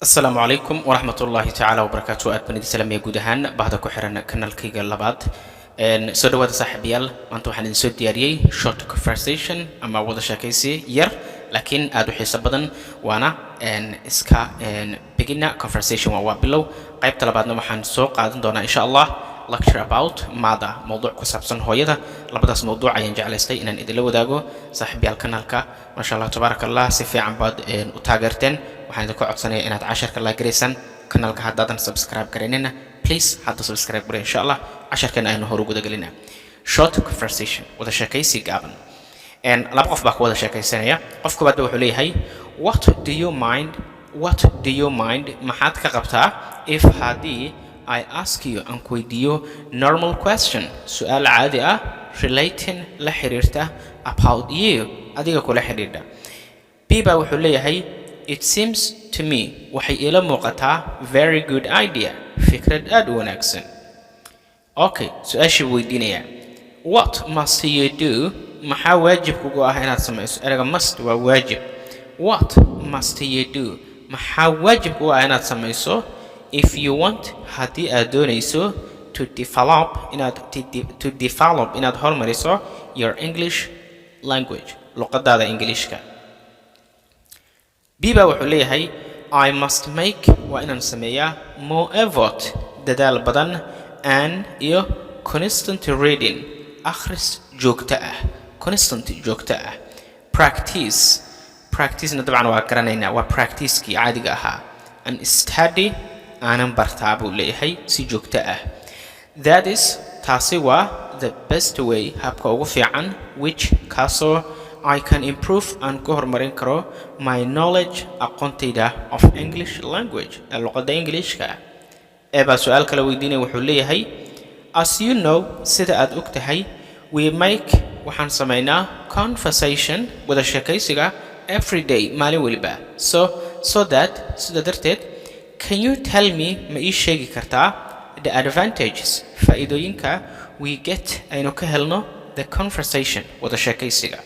Asalaamu calaykum waraxmat ullaahi tacaala wabarakaatu. Aad baan idin salaamaya guud ahaan bahda ku xiran kanaalkayga labaad. Soo dhawaada, saaxiibayaal. Maanta waxaan idin soo diyaariyey short conversation ama wada sheekaysi yar laakiin aad u xiiso badan, waana iska beginner conversation, waa bilow. Qaybta labaadna waxaan soo qaadan doonaa, insha Allah, lecture about mother, mowduuc ku saabsan hooyada. Labadaas mowduuc ayaan jeclaystay inaan idinla wadaago, saaxiibayaal. Kanaalka, maasha Allah, tabaaraka Allah, si fiican baad u taageerteen. Waxaan idinku codsanaya inaad casharka la garaysaan. Kanaalka haddaadan subscribe garaynina, please hadda subscribe garay. Insha Allah casharkan aynu horu guda gelinaa. Short conversation, wada sheekaysi gaaban. Laba qof baa ku wada sheekaysanaya. Qof koowaad ba wuxuu leeyahay, "What do you mind? What do you mind?" Maxaad ka qabtaa, "if" haddii, "I ask you" aan ku weydiiyo, "normal question" su'aal caadi ah, "relating" la xiriirta, "about you" adiga kula xidhiidha? B baa wuxuu leeyahay, "It seems to me" waxay iila muuqataa, "very good idea" fikrad aad u wanaagsan. Okay, su'aashii buu weydiinayaa. "What must you do?" Maxaa waajib kugu ah inaad samayso? Erega "must" waa waajib. "What must you do?" Maxaa waajib kugu ah inaad samayso, "if you want" haddii aad doonayso, "to develop" inaad "to develop" inaad hormariso, "your English language" luqadaada Ingiliishka? B baa wuxuu leeyahay, "I must make" waa inaan sameeyaa, "more effort" dadaal badan, "and" iyo, "constant reading" akhris joogto ah, constant joogto ah, "practice". Practicena dabcan waa garanaynaa, waa practicekii caadiga ahaa. "And study" aanan bartaa buu leeyahay si joogto ah. "That is" taasi waa, "the best way" habka ugu fiican, "which" kaasoo, "I can improve" aan ku horumarin karo, "my knowledge" aqoontayda, "of English language" ee luqadda Englishka. A baa su'aal kale weydiinaya. Wuxuu leeyahay, "As you know" sida aad og tahay, "we make" waxaan samaynaa, "conversation" wada sheekaysiga, "every day" maalin weliba. So that" sida darteed, "can you tell me" ma ii sheegi kartaa, "the advantages" faa'iidooyinka, "we get" aynu ka helno, "the conversation" wada sheekaysiga?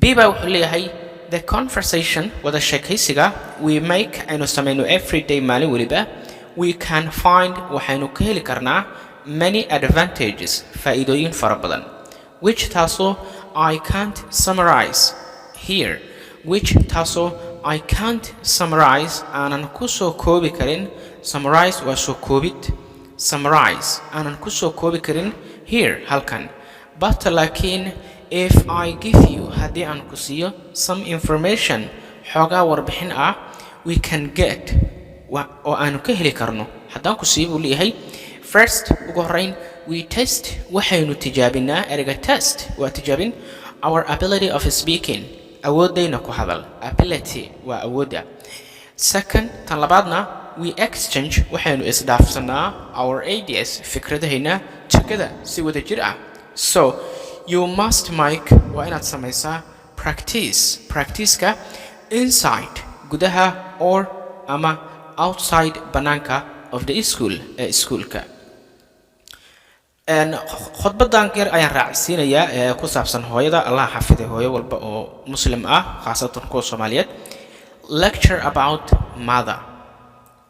B baa wuxuu leeyahay, "The conversation" wada sheekaysiga, "we make" aynu samayno, "every day" maalin weliba, "we can find" waxaynu ka heli karnaa, "many advantages" faa'iidooyin fara badan, "which" taasoo, "I can't summarize here", "which" taasoo, "I can't summarize" aanan ku soo koobi karin. Summarize waa soo koobid. Summarize aanan ku soo koobi karin, "here" halkan. "But" laakiin, "if I give you" haddii aan ku siiyo, "some information" xoogaa warbixin ah, "we can get" oo aanu ka heli karno haddaan ku siiyo, buu leeyahay. "First" ugu horrayn, "we test" waxaynu tijaabinaa. Ereyga "test" waa tijaabin. "Our ability of speaking" awooddayna ku hadal. Ability waa awoodda. "Second" tan labaadna, "we exchange" waxaynu isdhaafsanaa, "our ideas" fikradahayna, together si wada jir ah. "So you must make" waa inaad samaysaa, "practice" practiceka, "inside" gudaha, "or" ama, "outside" bannaanka, "of the school" ee iskuulka. Khudbadan yar ayaan raacsiinayaa ee ku saabsan hooyada. Allah xafiday hooyo walba oo Muslim ah, khaasatan kuwa Soomaaliyeed. Lecture about mother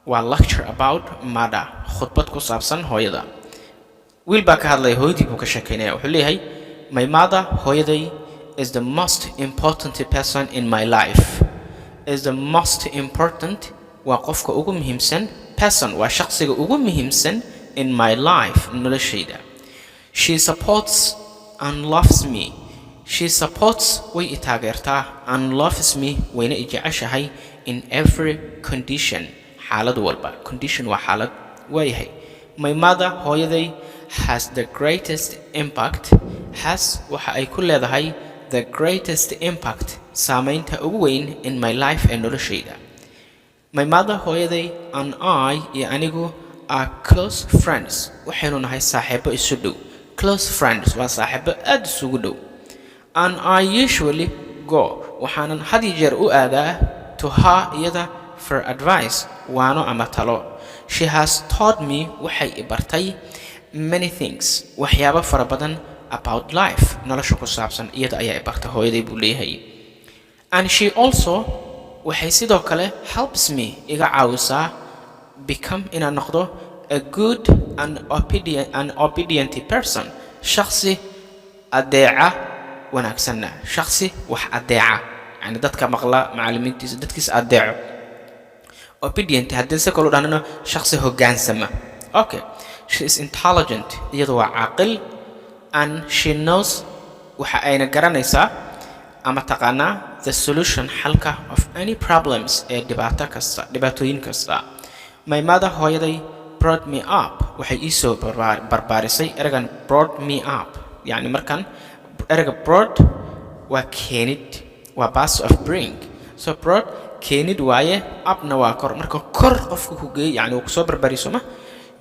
waa lecture about mother, khudbad ku saabsan hooyada. Wiil baa ka hadlaya, hooyadii buu ka sheekeynaya. Wuxuu leeyahay, "My mother" hooyaday, "is the most important person in my life." "Is the most important" waa qofka ugu muhiimsan, "person" waa shaqsiga ugu muhiimsan, "in my life" noloshayda. "She supports and loves me." "She supports" way i taageertaa, "and loves me" wayna i jeceshahay, "in every condition" xaalad walba. Condition waa xaalad. Waayahay. "My mother" hooyaday, "has the greatest impact", "has" waxa ay ku leedahay, "the greatest impact" saamaynta ugu weyn, "in my life" ee noloshayda. "My mother" hooyaday, "and I" iyo anigu, "are close friends" waxaynu nahay saaxiibo isu dhow. Close friends waa saaxiibo aad isugu dhow. "And I usually go" waxaanan had iyo jeer u aadaa, "to her" iyada, "for advice" waano ama talo. "She has taught me" waxay i bartay, "many things" waxyaabo fara badan, "about life" nolosha ku saabsan. Iyada ayaa i bartay, hooyaday, buu leeyahay. "And she also" Waxay sidoo kale helps me, iga caawisaa, become, inaan noqdo, a good and obedient person, shakhsi adeeca wanaagsanna, shakhsi wax adeeca, yani dadka maqla, macallimiintiisa, dadkiisa adeeco. Obedient haddii si kaloo dhahnano, shakhsi hoggaansama. Okay, she is intelligent, iyadu waa caaqil, and she knows, waxa ayna garanaysaa ama taqaanaa, the solution, xalka, of any problems, ee dhibaato kasta, dhibaatooyin kasta. My mother, hooyaday, brought me up, waxay ii soo barbaarisay. Ereygan "brought me up", yacni markan ereyga "brought" waa keenid, waa past of "bring". So "brought" keenid waaye, "up"na waa kor. Marka kor qofka ku geeyey, yani uu kusoo barbaariyay, soo ma?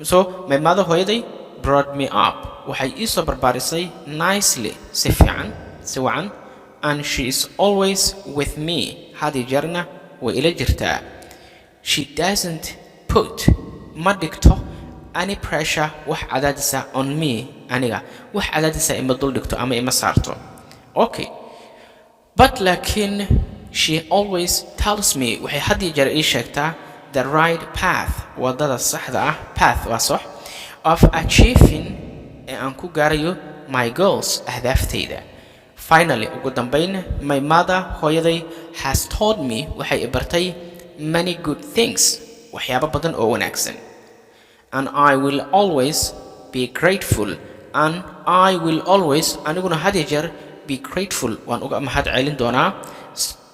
So my mother, hooyaday, brought me up, waxay ii soo barbaarisay, nicely, si fiican, si wacan, and she is always with me, had iyo jeerna way ila jirtaa. She doesn't put, ma dhigto, any pressure, wax cadaadisa, on me, aniga wax cadaadisa ima dul dhigto ama ima saarto. Okay, but, laakiin, she always tells me, waxay had iyo jeer ii sheegtaa, the right path, wadada saxda ah, path waa sax, of achieving, ee aan ku gaarayo, my goals, ahdaaftayda. Finally, ugu dambayn, my mother, hooyaday, has taught me, waxay i bartay, many good things, waxyaabo badan oo wanaagsan, and I will always be grateful, and I will always, aniguna had iyo jeer, be grateful, waan uga mahad celin doonaa,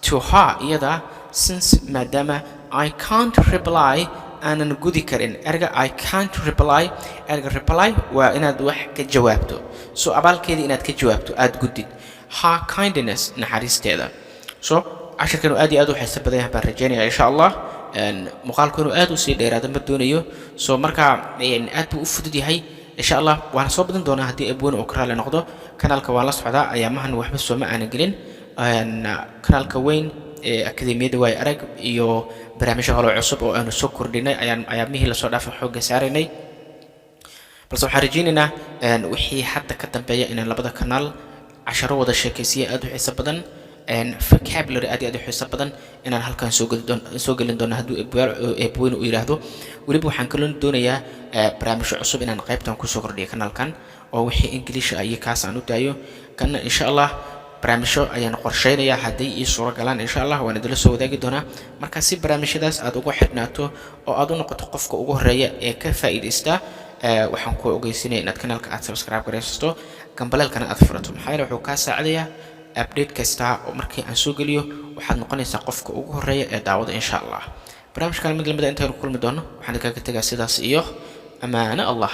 to her, iyada, since, maadaama, I can't reply, aanan gudi karin. Erga "I can't reply", erga "reply" waa inaad wax ka jawaabto. So abaalkeedii inaad ka jawaabto, aad gudid, her kindness, naxariisteeda. So cashirkan aad iyo aad u xiiso badan yahay baan rajeynaya, insha Allah. Muuqaalku inuu aad usii dheeraado ma doonayo. So marka aad buu u fudud yahay, insha Allah waana soo badin doonaa haddii abweyne uu ka raali noqdo. Kanaalka waan la socdaa, ayaamahan waxba sooma aanan gelin. Kanaalka weyn ee Akademiyadda Waay Arag iyo barnaamijyo kaloo cusub oo aanu soo kordhinay ayaan ayaamihii lasoo dhaafay xoogga saaraynay, balse waxaan rajaynaynaa wixii hadda ka dambeeya inaan labada kanaal casharo wada sheekaysiya aad u xiiso badan, vocabulary aad iyo aad u xiiso badan, inaan halkan soo gelin doono hadduu eebweyne uu yidhaahdo. Weliba waxaan kaloo doonayaa barnaamijyo cusub inaan qaybtan kusoo kordhiyo kanaalkan, oo wixii Ingiliisha ah iyo kaas aan u daayo. Kanna, insha Allah, barnaamijyo ayaan qorsheynayaa. Hadday ii suuro galaan, insha Allah waan idinla soo wadaagi doonaa. Marka si barnaamijyadaas aad ugu xidhnaato oo aad u noqoto qofka ugu horeeya ee ka faa'iidaysta, waxaan ku ogeysinaya inaad kanaalka aad subscribe garaysato, gambaleelkana aad furato. Maxaa yeele wuxuu kaa saacidayaa update kasta oo markii aan soo geliyo, waxaad noqonaysaa qofka ugu horeeya ee daawada, insha Allah. Barnaamijkan mid lamida intaynu kulmi doono, waxaan idinkaga tegaa sidaas iyo amaano Allah.